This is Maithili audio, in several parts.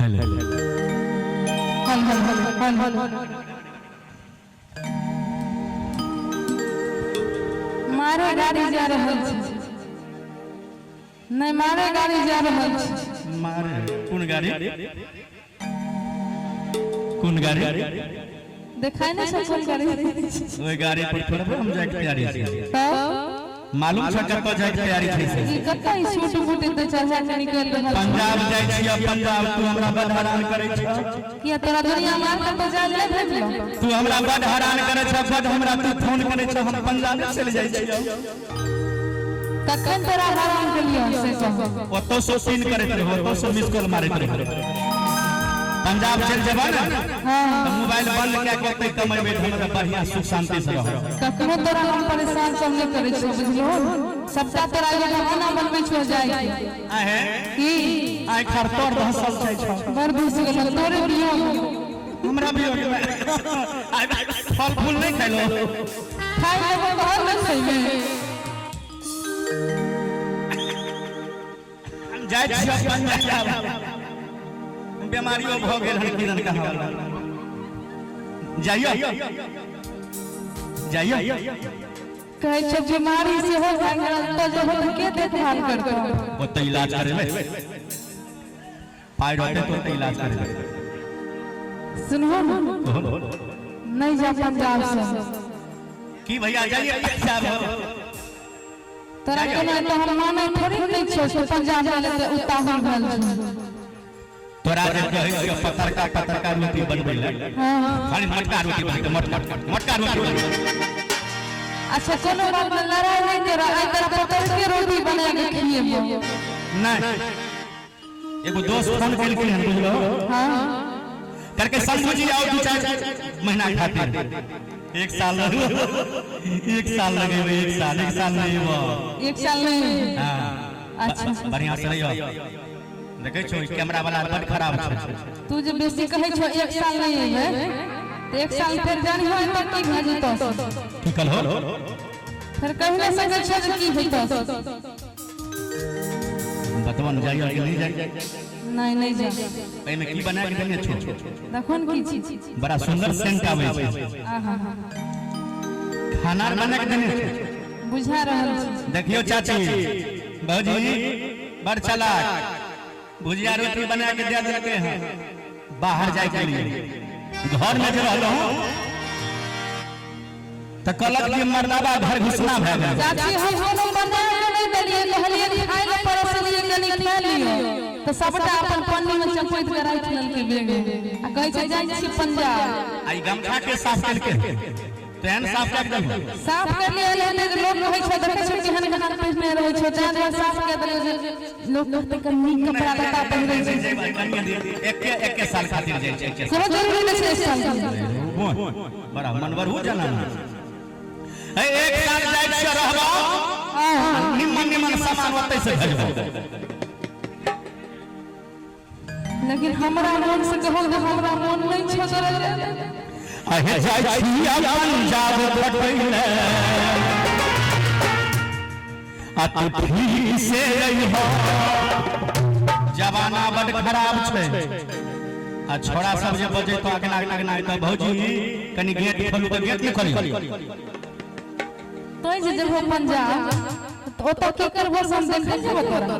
हेलो। Hello hello hello. मारे गाड़ी जा रहल छै। नहि, मारे गाड़ी जा रहल छै। मारे कोन गाड़ी? कोन गाड़ी? देखाय नहि छै कोन गाड़ी। ओहि गाड़ी पर थोड़े हम जाइके तैयारी छी। तब? मालूम छै कतऽ जाइके तैयारी छै से? ई कतऽ ई सूट बूट एते चढ़ा के निकलि रहल छै? पंजाब जाइ छियै पंजाब। तू हमरा बड हैरान करै छ। किया, तोरा दुनिया मार कतऽ जाय नहि भेटलो? तू हमरा बड हैरान करै छ, बड हमरा तू फोन करै छ, हम पंजाब चलि जाइ छियै। कखन तोरा हरान केलियौ से कह। ओतौ से सीन करैत रहो, ओतौ से मिस कॉल मारैत रहो। पंजाब चलि जेबा ने तऽ मोबाइल बंद कए के ओतै कमेबै तऽ हमरा बढ़िआँ सुख शांति से रहब। कखनो तोरा हम परेशान सब नहि करै छियौ, बुझलो? सबटा तोरा एगो बहाना बनबै छियौ जाय के। आहे। की? आइ खरतर धसल जाइ छौ। बड़ घुसि गेल तोरे बियोग। हमरा भी आइ फल फूल नहि खैलो। खाइ लेबो तहन ने खैबे। हम जाइ छियौ पंजाब। बीमारियो भऽ गेल हन किरण कहाँ जाइयो जाइयो। कहै छै बीमारी सेहो भए गेल तऽ जेबो तऽ के देखभाल करतौ? ओतऽ इलाज करेबै, पाइ रहतै तऽ ओतऽ इलाज करेबै। सुनहो ने, नहि जा पंजाब से। की भैया, जाइए पंजाब? तोरा केना तऽ हम मानै थोड़ी नहि छियौ से पंजाब जाय लए उताहुल भेल छै। तोरा जे कहै छियौ पतरका पतरका रोटी बनबै लए, खाली मोटका रोटी बनतै, मोटका मोटका रोटी बनबै। अच्छा, कोनो बात नहि, लड़ाई नहि कर। आइ तोरा पतरके रोटी बना के खिएबो। नहि, एगो दोस्त फोन केलखिन हन, बुझलो? करके शंभू जी आओ 2-4 महीना खातिर। एक साल रहू, एक साल लगेबै, एक साल, एक साल नहीं एबो। एक साल नहीं? हाँ। अच्छा। बढ़िया से रहियो। देखै छौ, ई कैमरा वाला बड खराब छै। तू जे बेसी कहै छौ एक साल नहीं एबै, तऽ एक साल फेर जानी हो तऽ की भए जेतौ। की कहलो? फेर कहि नहि सकै छौ जे की हेतौ। बतवन जाइयो कि नहीं जाइयो? नहीं, नहीं जा। एहिमे की बना के देने छौ? देखो ने की छी। बड़ा सुंदर सेंट आबै छै। आहा। खाना आर बना के देने छौ? बुझा रहल छी। देखियो चाची, भौजी बड़ चालाक, भुजिया रोटी बना के दे देलकै हैं बाहर जाय के लिए। घर में जे रहलहुँ तऽ कहलक कि मर्दाबा घर घुसना भए गेल। चाची, हम कोनो बना के नहि देलियै। कहलियै खाय लए परोसलियै, कनि खा लियौ, तऽ सबटा अपन पन्नी में चपैत के राखि लेलकै बेग आ कहै छै जाइ छी पंजाब। आ ई गमछा के साफ केलकै? तेहन साफ कए के देलहुँ। साफ करलियै हन जे लोक कहै छै, देखै छै केहन केहन पहिरने रहै छै, तें दुआरे साफ कए देलियै जे लोक कहतै कनि नीक कपड़ा लत्ता पहिरै छै। एके एके साल खातिर जाइ छै, एके। कोनो जरूरी नहि छै एक साल के। बड़ा मनवर हो जाना है। एक साल जाइ छियै, रहबो, निमन निमन सामान ओतै से भेजबो। लेकिन हमरा मोन से कहू जे हमरा मोन नहि छौ तोरा जाय। अहे, जाइ छियै पंजाब खटैले आ तू ठीक से रहिहो। जमाना बड खराब छै आ छोड़ा सब जे बजे तो अगना अगना तऽ भौजी कनि गेट खोलू, तऽ गेट नहि खोलियो। तों जे जेबहो पंजाब तऽ ओतऽ की करबो से हम देखै जेबो तोरा।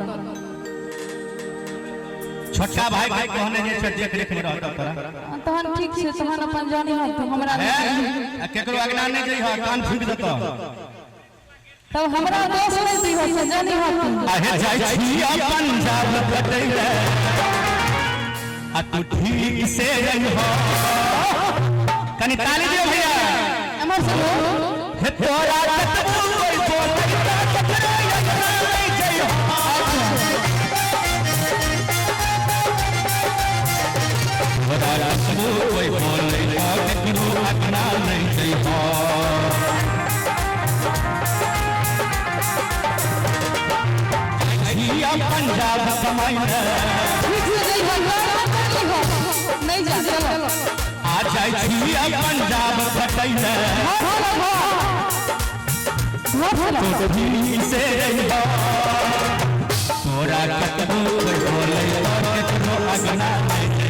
छोटका भाई के कहने जे छै देख रेख में रहत तोरा। तहन ठीक छै, तहन अपन जानी हो तू, हमरा हे नहि। आ केकरो अगना नहि जइह, कान फूकि देतौ। तब हमरा दोष नहि दिहो से जानी हो तू। अहे, जाइ छियै पंजाब खटैले आ तू ठीक से रहिहो। कनि ताली दियौ भैया। एम्हर सुनू। हे, तोरा कतबो कोइ बोलै तऽ ककरो अगना नहि जइहो। तोरा कतबो कोइ बोलै तऽ ककरो अगना नहि जइहो। छियै पंजाब कमाइले। ठीक छै, जइहो, घर मत करिहो। नहीं जा, चलो। आ जाइ छियै पंजाब खटैले। घर घर घर चलो। ठीक से रहिहो। तोरा कतबो कोइ बोलै तऽ ककरो अगना नहि।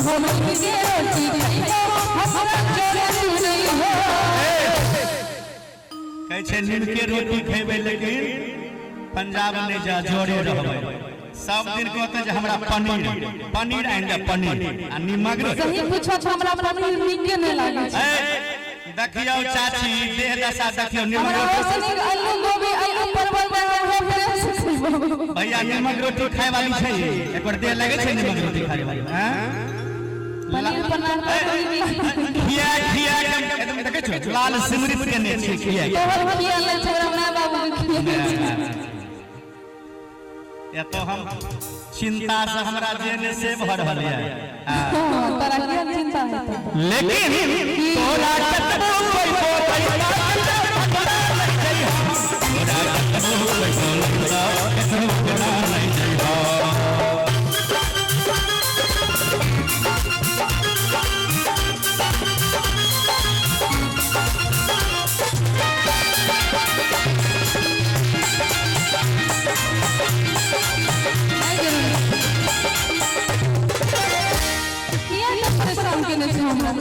हम के रोटी खइबो हमरा जोरे तू नहीं हो। कहै छै नीमके रोटी खेबै लेकिन पंजाब नहि जा, जोरे रहबै। सब दिन कहते जे हमरा पनीर पनीर आनि दे, पनीर आ नीमक रोटी। सही पूछो तो हमरा पनीर नीके नहीं लागे छै। ए, देखियौ चाची, देह दशा देखियौ। नीमक हमरा रोटी ओइसे नीक आलू गोभी आलू परवल दे हम प्रेम से खइबो। भैया, नीमक रोटी खाय वाली छै? एक बार देह लगे छै नीमक रोटी खाय वाली? हैं? पनीर बना के खिया खिया के एकदम देखै छौ, लाल सिमरित केने छै खिया के। तोहर खिया ले छै, हमरा माय बाबू के खिया। या तो हम चिंता से हमरा जे ने से भर रहल है। हाँ, तोरा किया चिंता हेतौ? लेकिन तोरा कतबो कोई बोलै, तोरा कतबो कोई बोलै, कतबो बना नहीं जइहो। नहीं जरूरी। किया एते परेशान केने छै हमरा?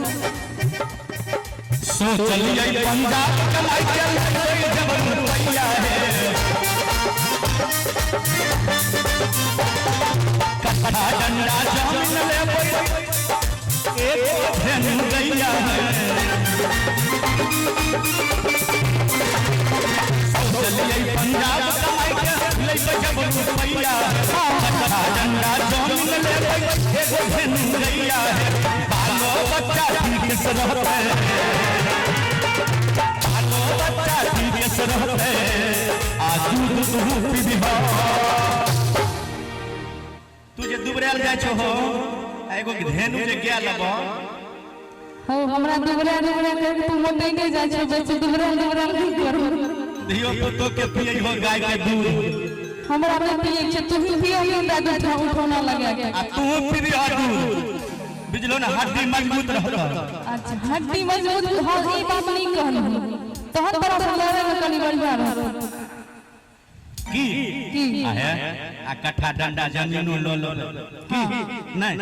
सोचलियै पंजाब कमाई के लेबै जब रुपैया है, कट्ठा डंडा जमीन लेबै, एगो धेनु गैया है। सोचलियै पंजाब कमाई के लेबै जब रुपैया है, कट्ठा डंडा जमीन लेबै, एगो धेनु गैया है। बालो बच्चा ठीक से रहतै, बालो बच्चा ठीक से रहतै, आ दूध तू पीबिहो। तू जे दुबरायल जाइ छहो आ एगो धेनु जे गाय लेबो। हो, हमरा दुबरा दुबरा करके तू मोटेने जाइ छौ बेसी, दुबरा दुबरा नहीं करू। धियो पुतो के पियहो गाय के दूध। हमरा नहीं पिए छै, तू ही पिए ही दूध उठौना लगा के। आ तू पीबिहो दूध, बुझलो ने, हड्डी मजबूत रहतौ। अच्छा, हड्डी मजबूत। हाँ, ई बात नहीं कहलहुँ, तहन तोरा से लड़े में कनी बढ़िया रहत। की? की? आहे आ कट्ठा डंडा जमीनो लो लो की नहीं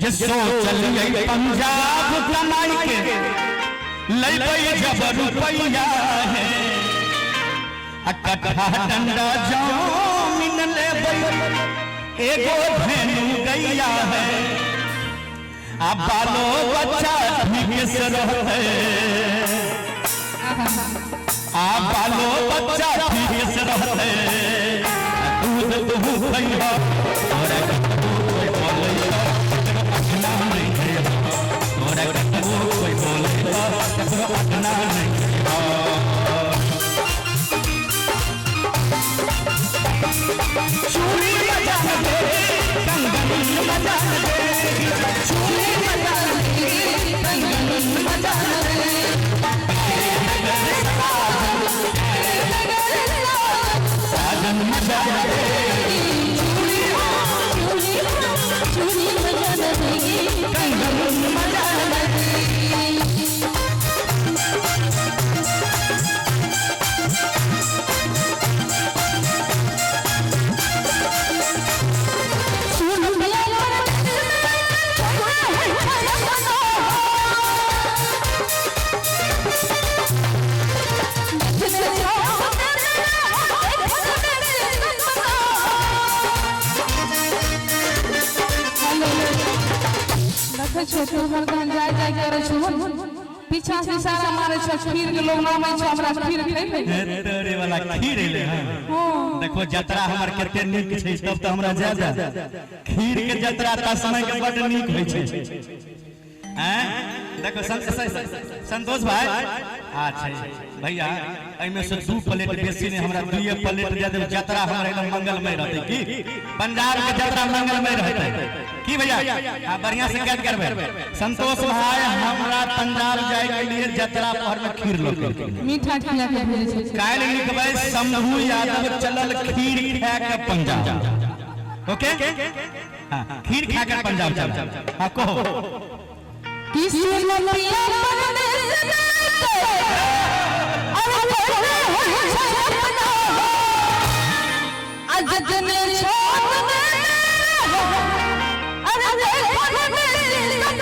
जे सोचलियै पंजाब कमाई के लेबै जब रुपैया है, आ कट्ठा डंडा जमीन लेबै, एगो धेनु गैया है, आ बालो बच्चा ठीक से रहतै, आ बालो बच्चा ठीक से रहतै, आ दूध तू खइहो। तोरा कतबो कोई बोलैतो, ककरो अखना नहीं जइहो। तोरा कतबो कोई बोलैतो, ककरो अखना नहीं जइहो। चूड़ी बजा दे, कंगन बजा दे, चूड़ी बजा दे, कंगन बजा दे। साजन मजा दे। चूड़ी चूड़ी बजा देगी, कंगन मजा दे। सुन लिया। देखै छौ, तू हरदम जाय जाय करै छौ, पीछा से इशारा मारै छौ, खीर के लोग नामै छौ, हमरा खीर खैबै। हे तोरे वाला खीर एलै हँ। देखो, जतरा हमर कते नीक छै, तब तऽ हमरा ज्यादा खीर के जतरा तऽ समय के बड नीक होइ छै। हैं, देखो संतोष भाई, अच्छा भैया, एहिमे से 2 प्लेट बेसी नहि, हमरा दुइये प्लेट दे देब। जतरा हमर एकदम मंगलमय रहतै। की पंजाब के जतरा मंगलमय रहतै की भैया? हाँ, बढ़िया से कैद करबै। संतोष भाई, हमरा पंजाब जाय के लिए जतरा पहर में खीर लऽ के मीठा खिया के भेजै छै। काल्हि लिखबै, शंभू यादव चलल खीर खा के पंजाब। ओके, हाँ, खीर खा के पंजाब चल। हाँ, कहो। कि सुन पिया परदेस जाके, अरे कैसे होई छै अपना, आ जतने छोट देने हो, अरे देखो बेसी सपना।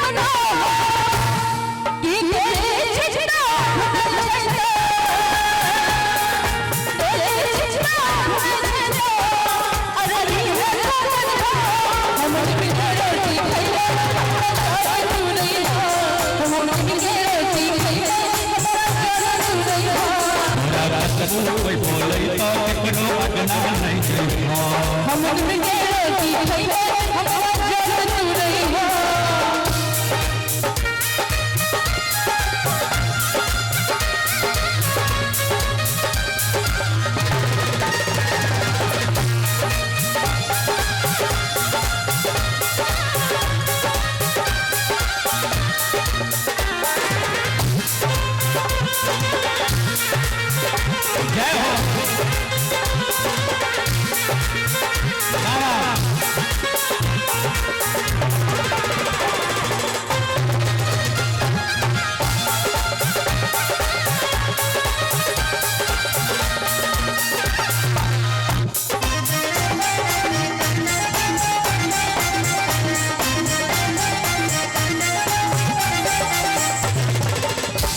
हम नून के रोटी खइबो, हमरा जल तू रहिहो। जय हो। बाबा।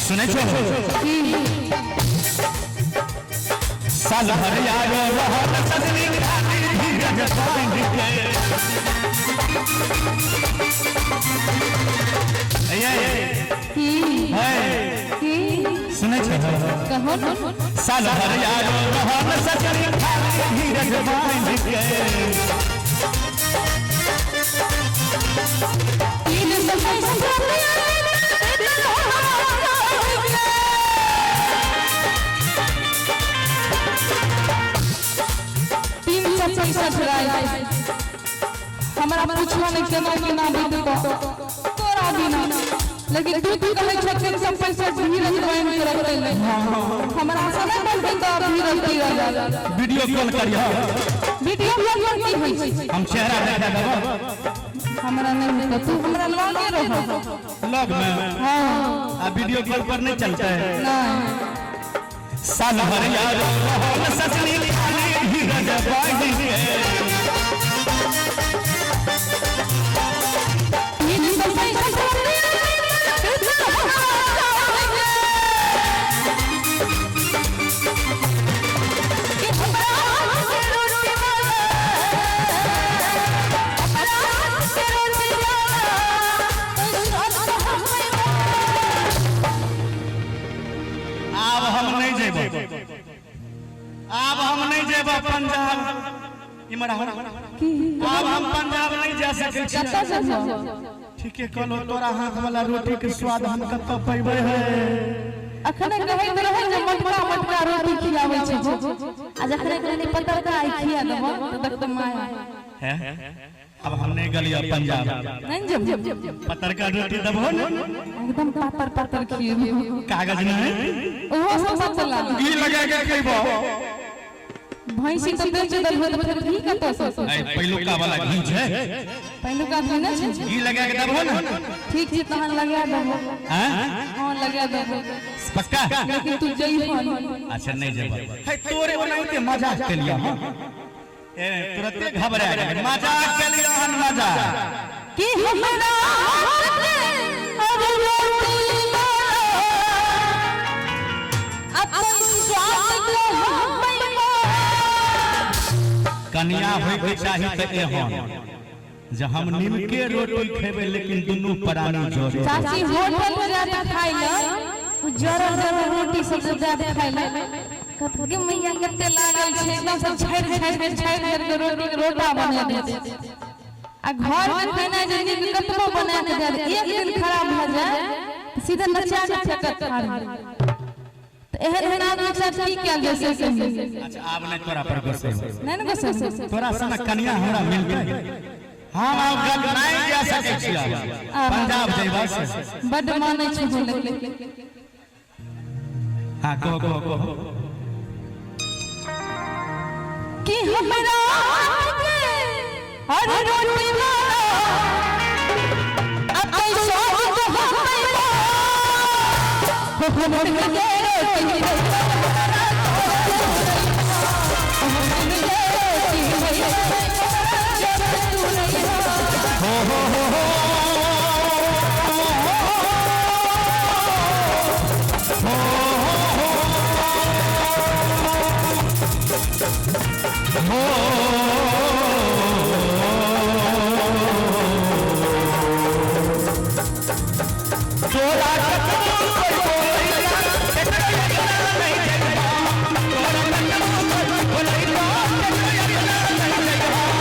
सुनै छो? साल भर यारो रहल सजनी खातिर धीरज बांध के। ए की है की सुनै छो? कहो न। साल भर यारो रहल सजनी खातिर धीरज बांध के। 365 रुपया। 365 राति हमरा पूछो नहीं केना केना बीततो तोरा बिना, लेकिन तू तू कहै छो 365 धीरज बांध के रखै ले। हमरा से नहीं बनतै तऽ धीरज धीरज। वीडियो कॉल करियो। वीडियो कॉल पर की होइ छै? हम चेहरा देखा देबो। हमरा नहीं होतौ, तू हमरा लगे रह। लग में? हाँ। आ वीडियो कॉल पर नहीं चलता है? नहीं। साल भर यारो रहल सजनी खातिर धीरज बांध के। 365 आब हम नहीं जेबो, आब हम नहीं जेबो पंजाब। इमर आओ। आब हम पंजाब नहीं जा सकै छी। कतऽ जेबो? ठीके कहलो, तोरा हाथ वाला रोटी के स्वाद हम कतऽ पैबै है? अखने कहैत रहै जे मोटका मोटका रोटी खियाबै छै, आ जखने कहनी पतरका आइ खिया देबो तऽ देखतो माया। हैं? अब हम नहीं गलियो पंजाब। नहीं जेबो? पतरका रोटी देबो ने? एकदम पातर पातर खिएबो। कागज नहीं? ओहो सब पतला। घी लगा के खइबो। भैंसी तऽ बेच देलहो तऽ फेर घी कतऽ से? ऐ पहिलुका वाला घी छै। पहिलुका घी नहि छै। घी लगा के देबो ने? ठीक छै, तहन लगा देबो। हैं? हाँ, लगा देबो। पक्का? लेकिन तू जइहो नहीं। अच्छा, नहीं जेबो। है तोरे ओनाहिते मजाक के लिया। हां, ए तुरते घबरा गेल। मजाक के लिया हन मजाक। कि हमरा हाथ अब रोटी अपन स्वाद के हम पैबो। कन्या होय के चाही त एहन जे हम नीमके रोटी खेबै लेकिन दुनू प्राणी जोड़े। चाची, होटल में जाके खाइ ले उ जरल जरल रोटी सब जे जाके खाइ ले, कत के मैया कते लागल छै, एकदम सब छाड़ि छाड़ि छाड़ि छाड़ि के रोटी के रोटा बना दै छै। आ घर के खाना जे नीक कतबो बना के दे, एक दिन खराब भऽ जाय तऽ सीधा नचा के फेकत थारी। तऽ एहन एहन आदमी के साथ की कयल जाय से कहियौ? अच्छा, आब नहीं तोरा पर गुस्सा। नहि ने गुस्सा? तोरा सन कन्या हमरा मिल गेल। हम आब गल नहीं जा सकै छी आब। पंजाब जइबा से। बड्ड मानै छै बोले। हां, कहो कहो कहो। कि हमरा हाथ के हर रोटी वाला अपन स्वाद हम पैबो। हम के रोटी, हम के रोटी जब तू नहीं हो हो हो हो हो। तोरा कतनो कोई बोलैला, केकरो अगला नहीं जइबा। तोरा कतनो कोई बोलैला, केकरो अगला नहीं जइबा।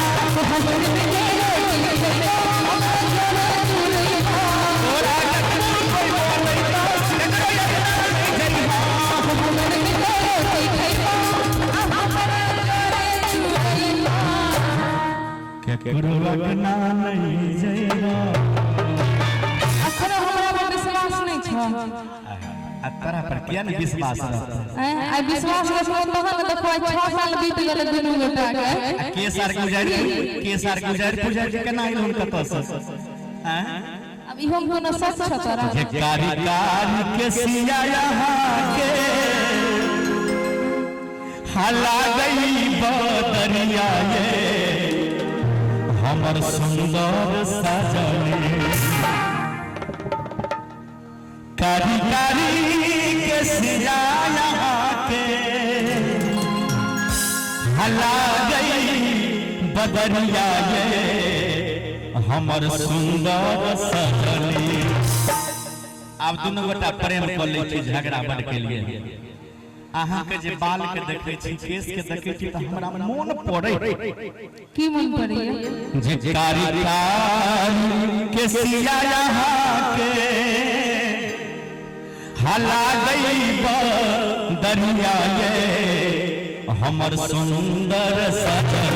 केकरो लगना नहीं जइबो। अखनो हमरा पर विश्वास नहीं छ। आ तोरा पर किया ने विश्वास रहतौ? आइ विश्वास रखबो तहन ने देखो, आइ 6 साल बीत गेलै दुनू गोटा के। आ केस आर गुजारि, केस आर गुजारि पुजारि के केना एलहुन कतऽ से? आँय? अब इहो मे कोनो शक छ तोरा? जे कारी कारी के सिया यहाँ के हला गई बदरिया ये हमर सुंदर सजनी। कारी कारी के सिया यहाँ के हला गई बदरिया ये हमर सुंदर सजनी। आब दुनू गोटा प्रेम कऽ लै छी, झगड़ा बड के लिए। अहाँ के जे बाल के देखै छी, केस के देखै छी, तऽ हमरा मोन पड़ै। की मन पड़ैया? जे कारी कारी के सिया यहाँ के हला गई बदरिया ये हमर सुंदर सजन।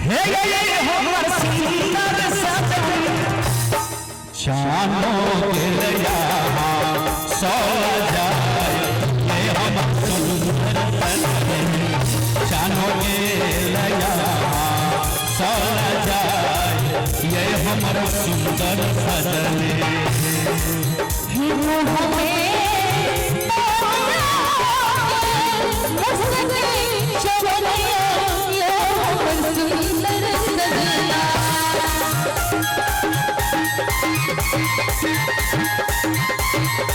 हे ये हमर सुंदर सजन। चानो के यहाँ सो जाए ये हमर सुंदर सजन। चानो के यहाँ सो जाए ये हमर सुंदर सजन। चानो के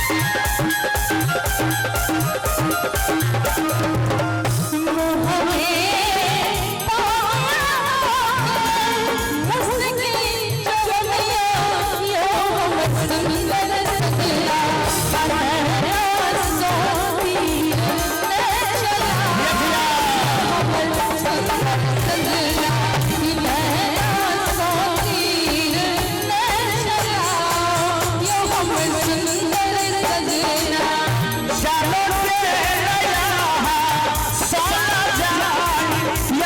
यहाँ सो जाए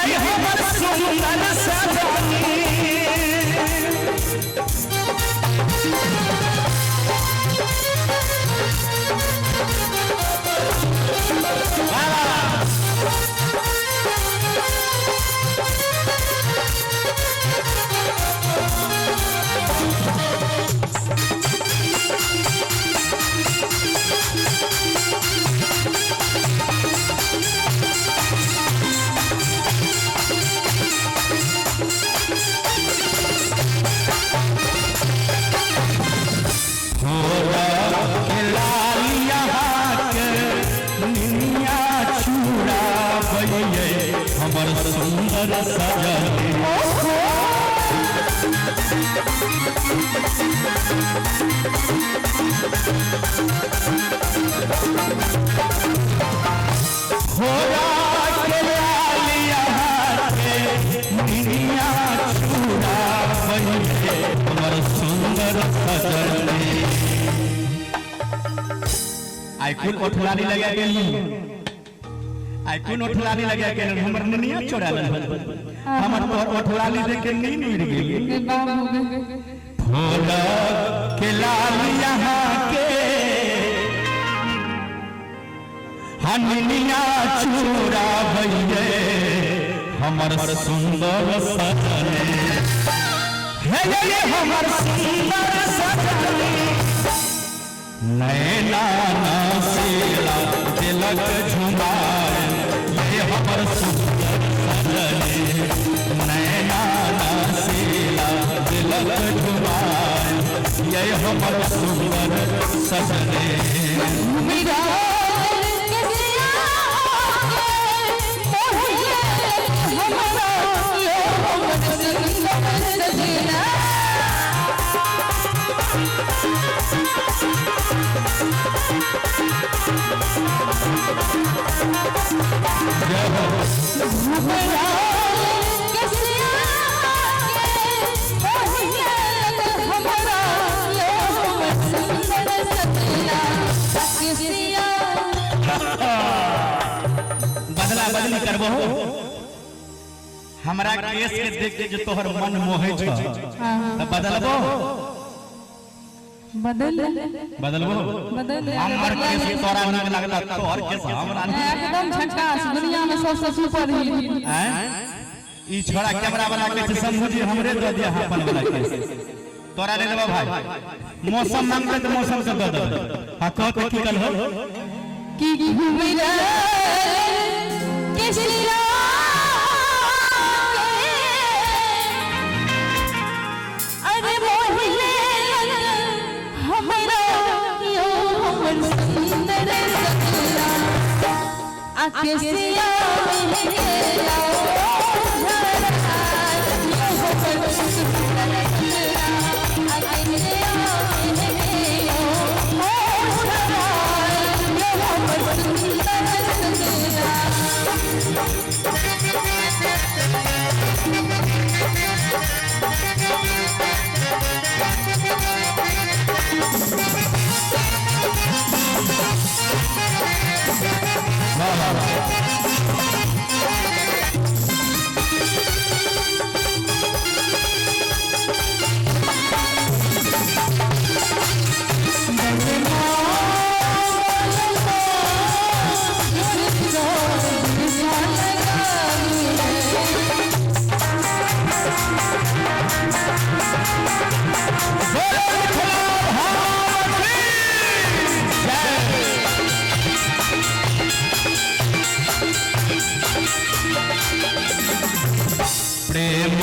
ये हमर सुंदर सजनी। लाल यहाँ के निनिया चूड़ाबैये हमर सुंदर सजनी। होरा के लाल यहाँ के निनिया चूड़ाबैये हमर सुंदर सजनी। आइ कुल ओठलानी लगा गेली, आइ कुल ओठलानी लगा गेल, हमर निनिया चोरा लेलक। हमर तोहर ओठलानी देख के नींद उड़ि गेली। फूल के लाल यहाँ के हनिया चूड़ा भैये हमर सुंदर सजनी। हे ये हमर सुंदर सजनी। नैना नसीला तिलक झुमाए ये हमर सुंदर सजनी। नैना नसीला तिलक झुमाए ये हमर सुंदर सजनी। बदला बदली करबो। हमरा केस के देख के जो तोहर मन मोहे छ त बदलबो? बदल। बदलबो? बदल। हमर केस तोरा नीक लगता, तोहर केस हमरा नीक। एकदम झकास, दुनिया में सबसे सुपर हिट। हैं? ई छोड़ा कैमरा वाला के छै, शंभू जी हमरे दे दिया अपन वाला केस। तोरा ले लेबा भाई। मौसम मांगते त मौसम से दे देबै। हां, कह के की कल हो? की घुमिरा केसरिया अरे मोहिले हमरा यो हमर सुंदर सजना आ केसिया में गेला झरना यो हमर सुंदर सजना आ केसिया में गेला झरना यो हमर सुंदर सजना। वाह वाह वाह। प्रेम।